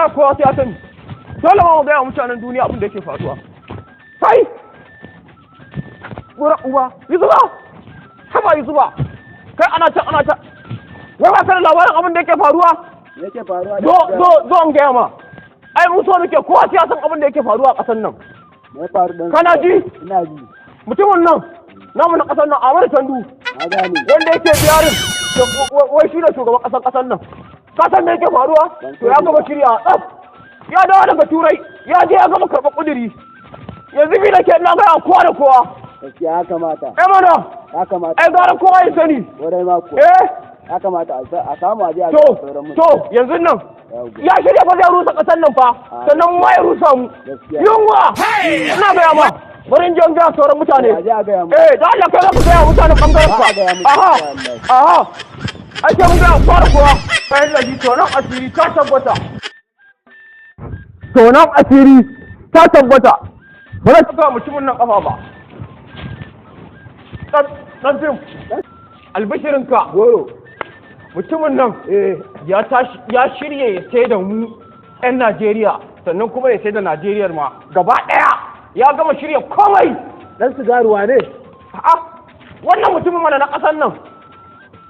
Wallahi kowa sai ya sani. Dole ma mu gaya wa mutanen duniya abin da yake faruwa. Kai! Bura uba, Yusufa! Haba Yusufa! Kai, ana can, ana can. Wai ba ka da labarin abin da yake faruwa? Me yake faruwa? Zo, zo, zo in gaya ma. Ai mu so muke kowa sai ya san abin da yake faruwa a ƙasar nan. Me ya faru dan? Kana ji? Ina ji. Mutumin nan namu na ƙasar nan, Ahmadu Tandu, Na gane. wanda yake biyarin wai shi ne shugaban ƙasar ƙasar nan. Ka san me yake faruwa? To ya gama shirya tsaf. Ya dawo daga Turai, ya je ya gama karɓar ƙuduri. Yanzu bi da ke ina gaya kowa da kowa. Gaskiya ya kamata. Eh mana, Ya kamata. ai gara kowa ya sani. Wurai ma kuwa. Eh, Ya kamata a samu a je a to, ga sauran mutane. to yanzu nan Yawwa. ya shirya fa zai rusa ƙasar nan fa, sannan ma ya rusa mu. Gaskiya. Yunwa! Ina gaya ma, bari in je in gaya sauran mutane. A je a gaya mu. Eh, da Allah kai za ku gaya mutanen bangaren Ba ka. a gaya musu, Aha, wallahi. aha. Ai sai mun gaya kowa da kowa. Kai laji, tonon asiri ta tabbata. Tonon asiri ta tabbata. Ba zan taɓa mutumin nan kafa ba. Dan fim. Albishirinka. Goro. Mutumin nan ya tashi ya shirya ya sai da mu 'yan Najeriya, sannan kuma ya sai da Najeriyar ma gaba ɗaya. Ya gama shirya komai. Dan sigaruwa ne? A'a, wannan mutumin mana na ƙasar nan.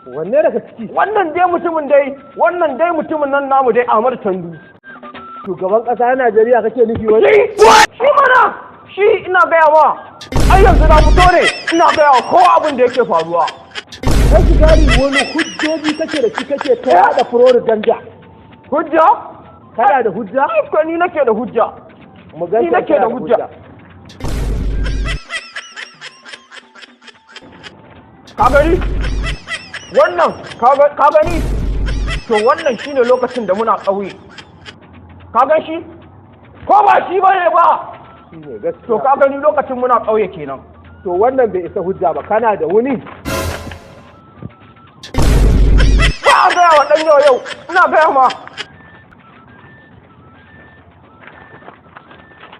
Wanne daga ciki? Wannan dai mutumin dai, wannan dai mutumin nan namu dai, Ahmad Tandu. Shugaban kasa na Najeriya kake nufi wani? Shi mana, shi ina gaya ma. Ai yanzu na fito ne ina gaya wa kowa abin da yake faruwa. Dan sigari, wani hujjoji kake da shi kake ta yada propaganda? Hujja? Kana da hujja? Ai ko ni nake da hujja. Mu ga. Ni nake da hujja. Ka gani? Wannan ka gani? To wannan shine lokacin da muna ƙauye. Ka gan shi? Ko ba shi bane ba? Shine gaskiya. To ka gani, lokacin muna ƙauye kenan. To wannan bai isa hujja ba, kana da wani? Ba a gaya wa ɗan yau yau, ina gaya ma.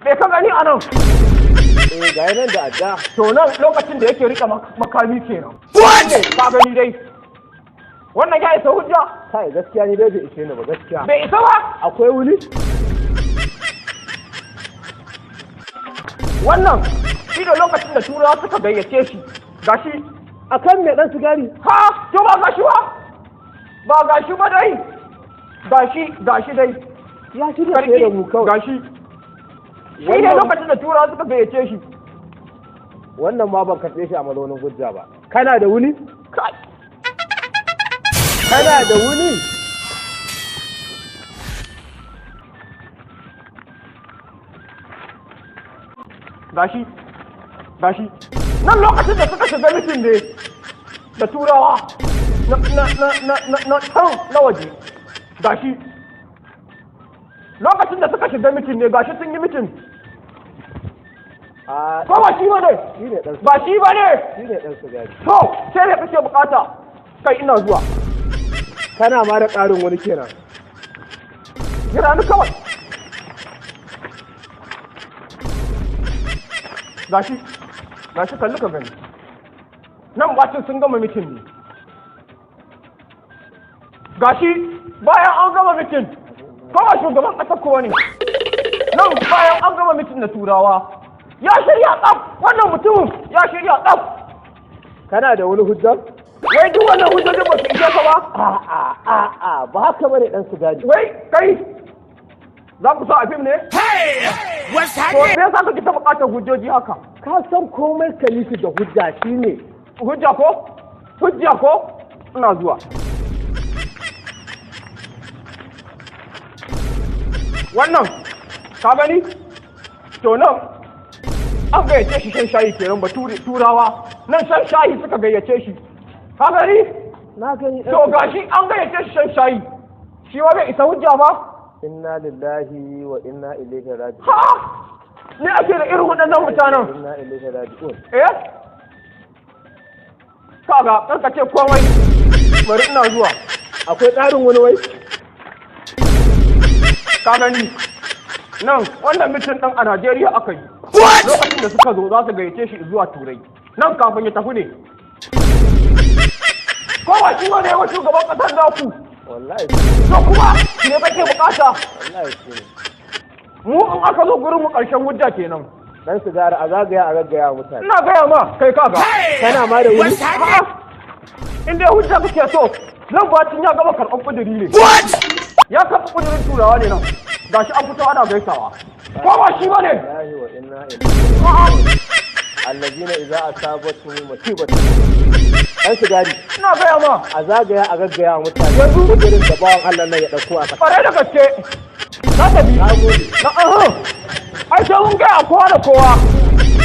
Me ka gani a nan? Eh, ga nan da adda. To nan lokacin da yake rika makami kenan. Ka gani dai. Wannan ya isa hujja? Kai, gaskiya ni dai bai ishe ni ba gaskiya. Bai isa ba? Akwai wani? Wannan shi da lokacin da Turawa suka gayyace shi. Gashi. Akan me, dan sigari? Ha, to ba gashi ba? Ba gashi ba dai. Gashi, gashi dai. Ya shirya sai da mu kawai. Gashi. Shi ne lokacin da Turawa suka gayyace shi. Wannan ma ban karɓe shi a mazaunin hujja ba. Kana da wuni? Kai. Kana da wuni? Gashi. Gashi. Nan lokacin da suka shiga mitin ne da Turawa na can na waje. Gashi. Lokacin da suka shiga mitin ne, gashi sun yi mitin. A Ko ba shi ba ne? shi ne dan Ba shi ba ne? shi ne dan sigari. To, sai ne kake bukata. Kai, ina zuwa. Kana ma da ƙarin wani kenan. Jira ni kawai. Gashi, gashi, kalli ka gani. Nan bacin sun gama mitin ne. Gashi bayan an gama mitin, ko ba shugaban ƙasar kowa ne. Nan bayan an gama mitin da Turawa. Ya shirya tsaf, wannan mutumin ya shirya tsaf. Kana da wani hujja? Wai duk wannan hujjojin ba su ishe ka ba? A a a ba haka bane, dan sigari. Wai kai, za ku sa a fim ne? To me yasa kake ta buƙatar hujjoji haka? Ka san komai ka yi shi da hujja shine. Hujja ko? Hujja ko? Ina zuwa. Wannan, ka gani? To nan, an gayyace shi shan shayi kenan ba Turawa. Nan shan shayi suka gayyace shi. Ka gani? Na gani, dan To gashi an gayyace shi shan shayi. Shi ma bai isa hujja ba? Inna lillahi wa inna ilaihi raji'un. Ha! Ne ake da irin waɗannan mutanen? Inna ilaihi raji'un. Eh? Kaga, karka ce komai. Bari ina zuwa. Akwai ƙarin wani wai? Ka gani, nan wannan mitin ɗin a Najeriya aka yi. Lokacin da suka zo za su gayyace shi zuwa Turai. Nan kafin ya tafi ne. Ko ba shi ne wa shugaban ƙasar naku? Wallahi. To kuma me kake bukata? Wallahi shi ne. Mu in aka zo gurin mu, karshen hujja kenan. Dan Sigari, a zagaya a gaggaya wa mutane. Ina gaya ma, kai, kaga. Kana ma da wuri. A'a, in dai hujja kake so, nan bacin ya gama karɓar kuduri ne. Ya karɓi kudurin Turawa ne nan. Gashi an fito ana gaisawa. Ko ba shi bane? Lillahi wa inna ilaihi. A'a. Allazina idza asabatuhum musibatu. Dan Sigari, Ina gaya ma. a zagaya a gaggaya wa mutane. Yanzu? Kudirin da bawan Allah nan ya dauko a kasa. Ƙwarai da gaske. Na tafi. Na gode. Na aha. Ai sai mun gaya kowa da kowa.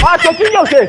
A to kin yaushe.